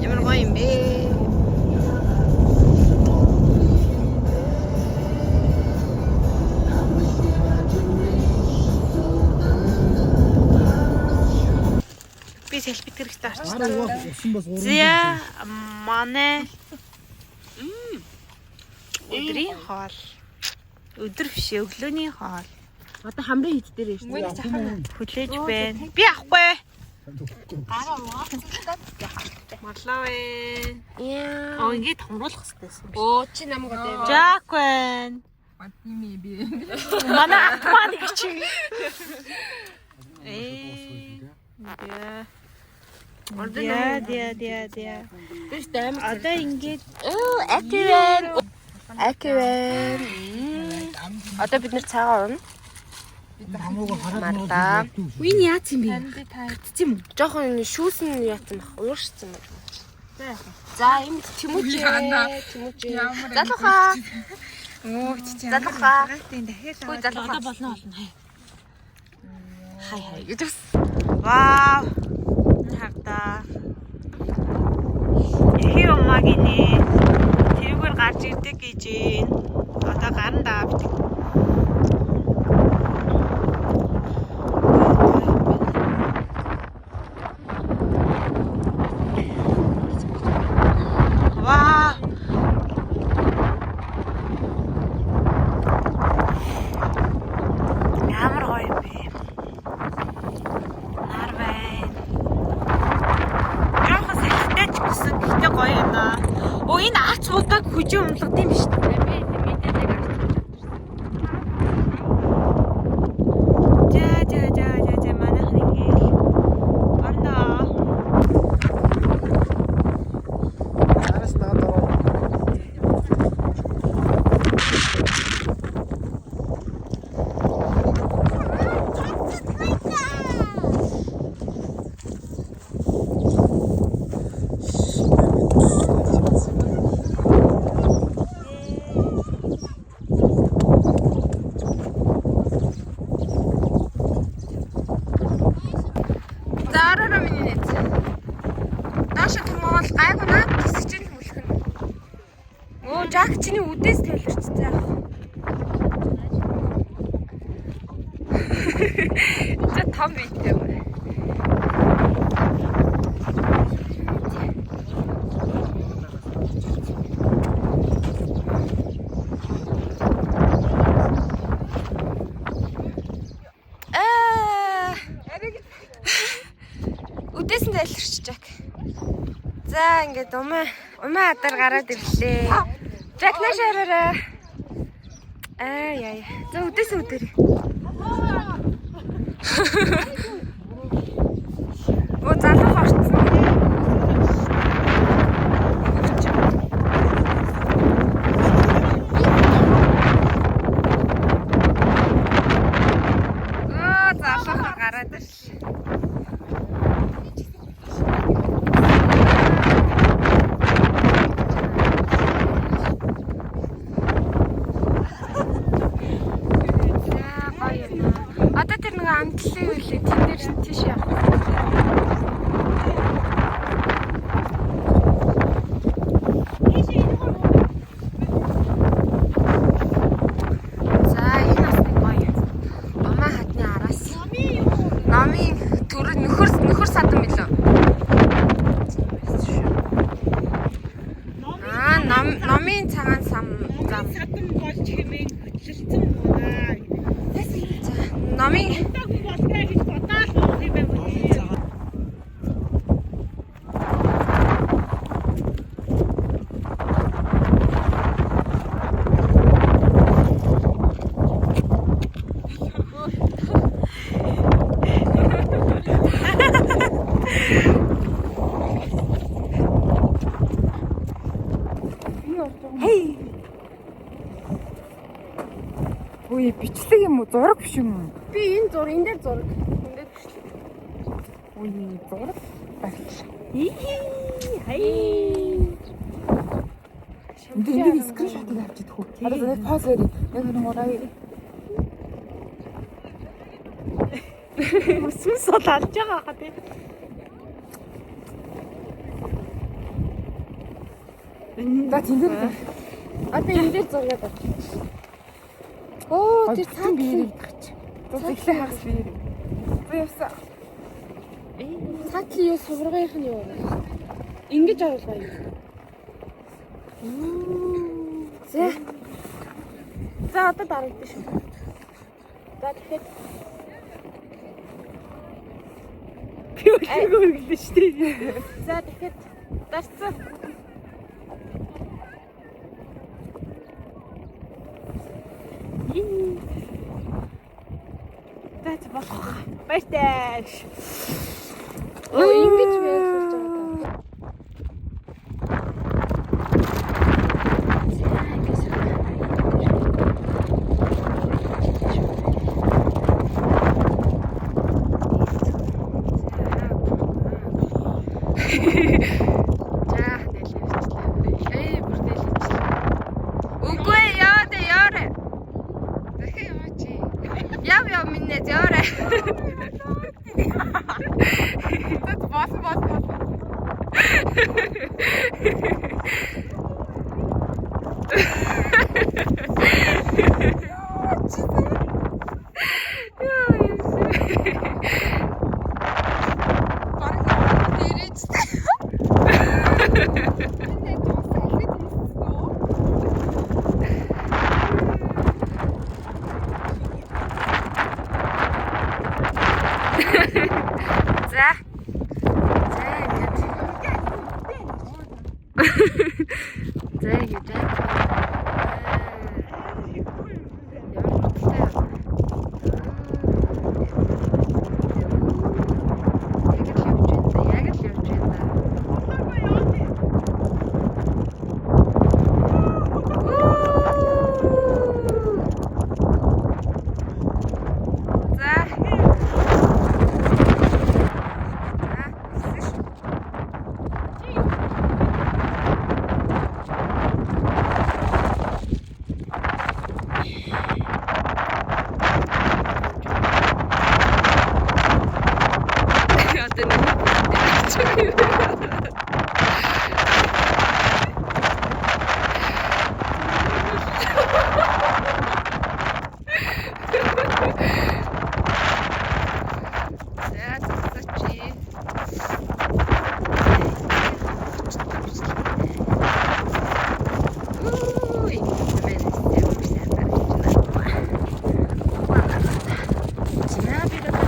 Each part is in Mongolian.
Ямар гоё юм бэ? Би салбит хэрэгтэй орчлоо. За манай өдрийн хоол. Өдөр биш өглөөний хоол. Одоо хамрын хит дээр шүү дээ. Хүлээж байна. Би авахгүй. Марлаа вэ. Яа. Оо ингээд томруулах хэрэгтэй юм биш. Оо чи намайг одоо Жак байна. Манай атман гэж. Ээ. Яа. Яа, яа, яа, яа. Би ч амар. Одоо ингээд Оо, акивэн. Акивэн. Одоо бид нэр цагаан уuna. Марлаа. Үн яац юм бэ? Гатц юм уу? Жохон шүүсэн яатсан бах. Ууршсан байна. За, энд тэмүүжээ. Тэмүүжээ. Залуухаа. Оо чи Залуухаа. дахиад Хүй залуухаа. Одоо болно болно. Хай. Хай хай гэж бас. Вау. Хавда. Эхи умаа гинэ. Тэрүүгээр гарч ирдэг гэж юм. Одоо гарна даа битэг. Вау. Ямар гоё юм бэ? Нар байна. Жохон салхитай ч гэсэн гэхдээ гоё юм аа. Оо энэ арц будаг хүжин умлгад юм шүү дээ. За за за за за манайхан ингээл орно. Араас наад ороо. За, ороороо миний нэт. Доошо томоогоол гайгүй наа тэсэж ин хүлэх нь. Өө, Жак чиний үдээс тайлбарчсан яах. За том биетэй юм. Аа. Үдээс нь зайлшгүй Жак. За ингээд умаа умаа адар гараад ирлээ. Жак нааш хараарай. Аа яа яа. За үдээс үдээр. Оо залуу орцсон. Оо залуу гараад ирлээ. За гоё юм аа. Одоо тэр нэг амтлын үлээ тэн дээр тийш явах. За энэ бас нэг гоё. Умаа хатны араас. Номын төр нөхөр нөхөр садан билүү? Аа ном номын цагаан сам зам. Садан болж хэмээн хөтлөлцөн бунаа. За номын Одоо хүн болтой гэж бодоол уух юм байна. Зураг биш юм уу? Би энэ зураг, энэ дээр зураг. Энэ дээр бичлэг. Үгүй зураг барьчих. Хай. Энд энэ скриншотыг авчидах уу? Одоо зөв поз барь. 1 2 3. Сүнс бол алж байгаа хаа тий. За тэн дээр Одоо энэ дээр зураг авчих. Оо, тэр цаан биерийг гарч. За эхлээ хагас биерийг. За явсан. цаатлын юу суврагынх нь юу вэ? Ингэж оруулгаа юм. За. За одоо дарагдсан шүү. За тэгэхээр би өглөөгөө өргөлөө шүү дээ. За тэгэхээр дарцсан. За за болох. Баяртай. Оо, ингэж байж байгаа. За, нэлээвчлээ. Эй, бүр нэлээвчлээ. Үгүй яа дэ яарэ. Дахин яваач. Яв яв минь нэ яарэ. Болсон болсон болсон. Яа юм. Бараг дээрэж. Энэ дуусаа ихэд ийсэн. За. За ингэж. За ингэж. Ямар хурдтай юм. Яг л явж байна да. Яг л явж байна да. За. За, ирсэн шүү. Одоо нэг бүгд. За, зогсооч. Үу, ингэ байна. Ямар сайн гарч байна. За, би одоо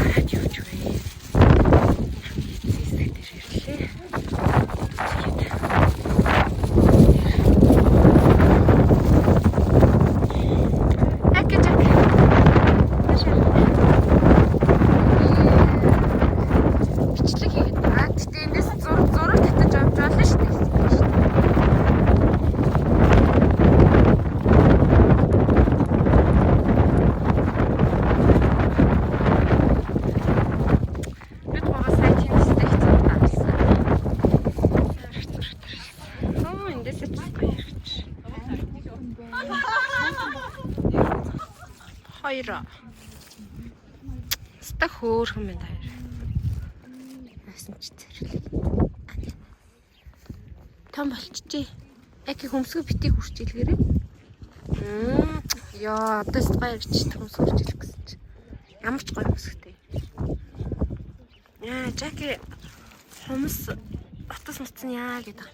гараад явж байна. Хамгийн эцсийн хэсэг дээр ирлээ. Тэгээд Аки жак. Бичлэг хийгээд байгаа. Гэтэ эндээс зураг татаж авч болно шүү дээ. Бид гурав сая теннистэй их зураг авсан. Амар их зураг авсан. Оо, эндээс ч гоё ярч. Хоёр. Ста хөөрхөн байна хоёр. Насан ч зэрэг. Том болчихжээ. Яг хөмсгөө битгий хүрч илгээрээ. Яа, одоо ч гоё ярч хөмсгөө хүрч илэх гэсэн чи. Ямар ч гоё хөмсгтэй. Яа, Жаки хумс утас муцсан яа гэдэг.